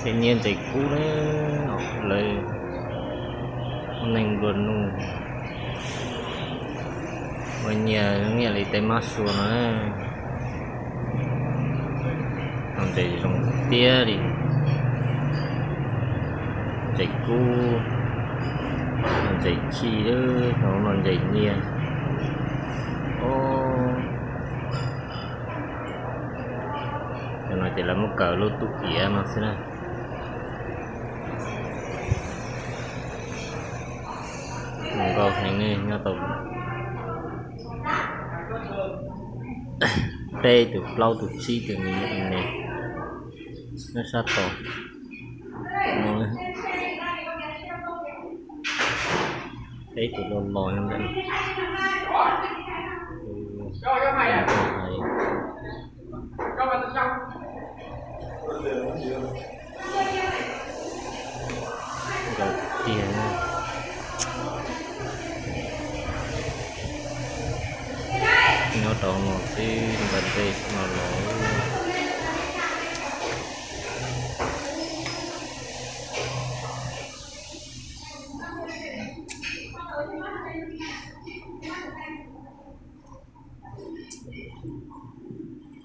Tej nyiaj ntses kub na, lawv ua neeg nplua nuj, ua nyiaj nyiaj li tej mab sua no. No ntses zoo tiag li, ntses kub, no ntses chij, no ntses nyiaj. Os, no ces lawv muab kaw lub tub iav no xwb na. Zoo nkauj heev, nyob tau peb tus plaub tus tsib tus ne, nyob sab tod. Peb tus los los ntawm nkaus tiag. Nyob rau no xwb, npaj ntej no los.